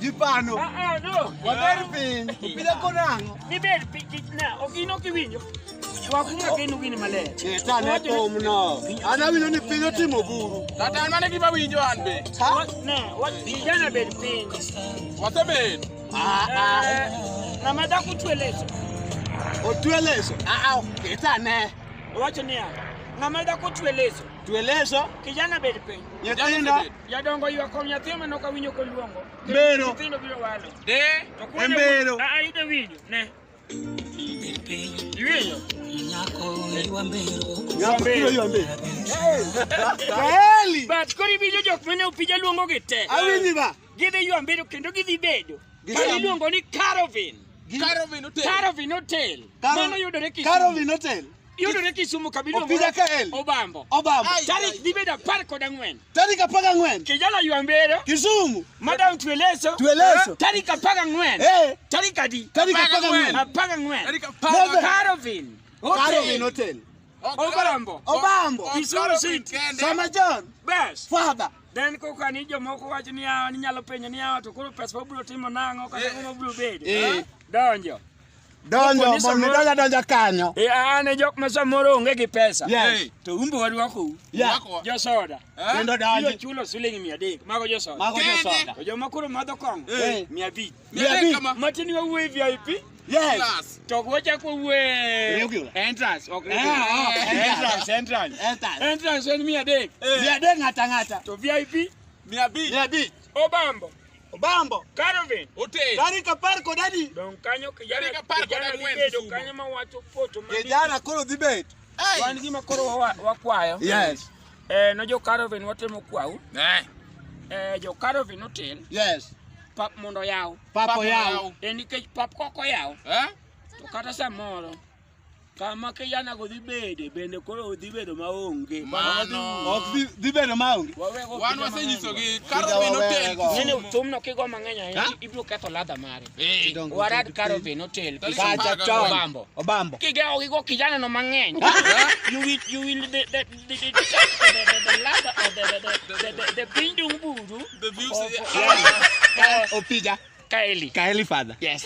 Jipano. Ah, ah, no. Waber piny. Opija konang'o? Gibed piny na, ok in ok iwinjo. Wakuma kendo gini maler. Keta ne thumno. An awinjo ni piny otimo buru. Kata an mane gima winjo an be. Ha? Ne, vijana bed piny. Wasebet. Ah, ah. Ng'ama dhako twe leso. Otwe leso. Ah, ah. Keta ne. Owacho niya, ng'ama dhako twe leso. Twe leso. Kijana bed piny. Nyithindo. Jadongo ywak kom nyathi mane ok awinjo koluongo. Mbero. Nyithindo biro walo. De. To kuonde- Mbero. Ah, ah, ide winjo. Ne. Iwinjo? Nyako biro ywa mbero. Kaeli. But koro iwinjo jok mane opija luongo gi te. Awinji ba. Gidhi ywa mbero kendo gidhi bedo. Gidhi- Kama iluongo ni Carovin. Carovin Hotel. Carovin Hotel. Mano yudore Kisumu. Carovin Hotel. Yudore Kisumu kama iluongo Opija Kaeli. Obambo. Obambo. Tarik dhi bedo 14. Tarik 14. Kijana ywa mbero. Kisumu. Madam Tweleso. Tweleso. Tarik 14. Eh. Tarik adi? Tarik 14. 14. Tarik apar. Carovin. Carovin Hotel. Obambo. Obambo. Kisumu City. Sama John. Bas. Father. Then koka ni jomoko wacho ni yawa ni nyalo penjo ni yawa to koro pesa wabiro timo nang'o kata ang'o mabiro bedo. Eh. Donjo. Donjo Kapo ni mondo samoro- idonja donja kanyo. Eh, an e jok ma samoro onge gi pesa. Yes. To umbe warwakou. Yeah. Josoda. Kendo Ibiro donjo. chulo siling 300 mago josoda. Mago josoda. To joma koro madho kong'o Eh. 500. 500. Matin wawuoye VIP Yes. Class. to ok wachak wawuoye Regular. entrance ok Eh, ah, entrance entrance. Entrance. Entrance en 300. 300 ng'ata ng'ata. To VIP 500. 500. Obambo. Obambo. Carovin. Hotel. Tarik 14. Dong kanyo kijana Tarik apar kod kijana dhi ang'wen bedo Kisumu. kanyo mawacho poto ma Kijana koro dhi bet. wan gima koro wakwayo. Yes. No jo Carovin watemo kwau. Eh. Jo Carovin Hotel Yes. pap mondo oyaw. Papo yaw. Nikech pap kok oyaw Eh? to kata samoro kama kijana go dhi bede bende koro dhi bedo maonge. Mano. Ok dhi bedo maonge. Wawego Wan opija wasenyisogi mang'eny. Carovin Hotel. Wawego. Ng'eni thumno kigo mang'eny ahinya ibiro ketho ladha mare. Eh. Warad Carovin Hotel. Tarik Kisumu. Kacha apar chon. Obambo. Obambo. Kigawo gigo kijana no mang'eny. You will the ladha of the bindung buru The views. of Opija. Kaeli. Kaeli father. Yes.